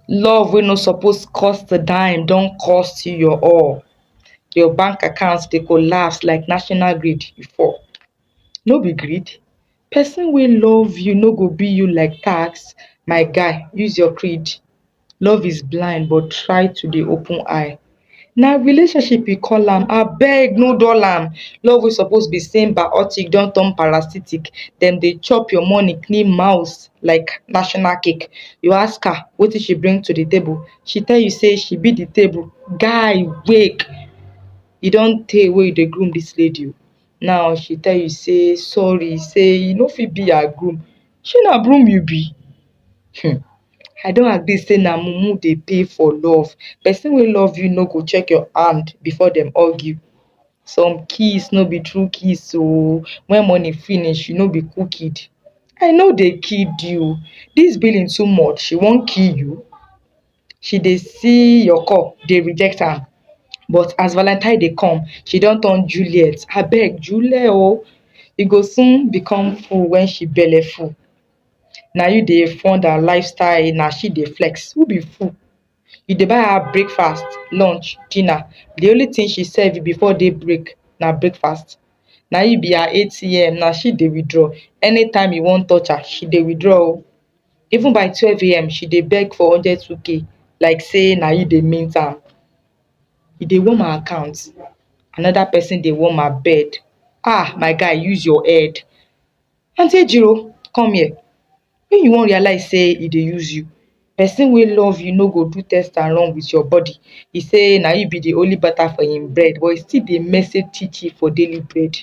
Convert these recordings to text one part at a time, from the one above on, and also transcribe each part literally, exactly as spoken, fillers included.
Love wey no suppose cost a dime don cost you your all. Your bank account dey collapse like national grid, you fall. No be greed. Person wey love you no go bill you like tax. My guy, use your creed. Love is blind, but try to dey open eye. Na relationship you call am, abeg no dull am. Love wey suppose be symbiotic don turn parasitic. Dem dey chop your money clean mouth like national cake. You ask her wetin she bring to the table, she tell you say she be the table. Guy, wake! E don tey wey you dey groom this lady o. Now she tell you say sorry, say you no fit be her groom. Shey na broom you be? Hmm. I don agree say na mumu dey pay for love. Person wey love you no go check your hand before dem hug you. Some kiss no be true kiss o. When money finish, you no be cool kid. I no dey kid you. This billing too much. She wan kill you. She dey see your call, dey reject am. But as Valentine dey come, she don turn Juliet. Abeg, Juliet o, you go soon become fool when she belle full. Na you dey fund her lifestyle, na she dey flex. Who be fool? You dey buy her breakfast, lunch, dinner. The only thing she serve you before day break na breakfast. Na you be her A T M, na she dey withdraw. Anytime you wan touch her, she dey withdraw o. Even by twelve a m, she dey beg for hundred two K, like say na you dey mint am. You dey warm her account, another person dey warm her bed. Ah, my guy, use your head. Aunty Ejiro, come here. When you wan realize say e dey use you, person wey love you no go do test and run with your body. E say na you be the only butter for him bread, but e still dey message Chichi for daily bread.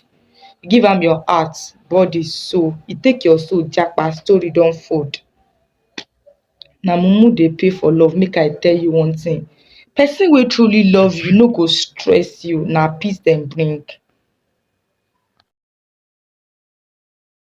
You give am your heart, body, soul. E take your soul japa, story don fold. Na mumu dey pay for love, make I tell you one thing. Person wey truly love you no go stress you, na peace dem bring.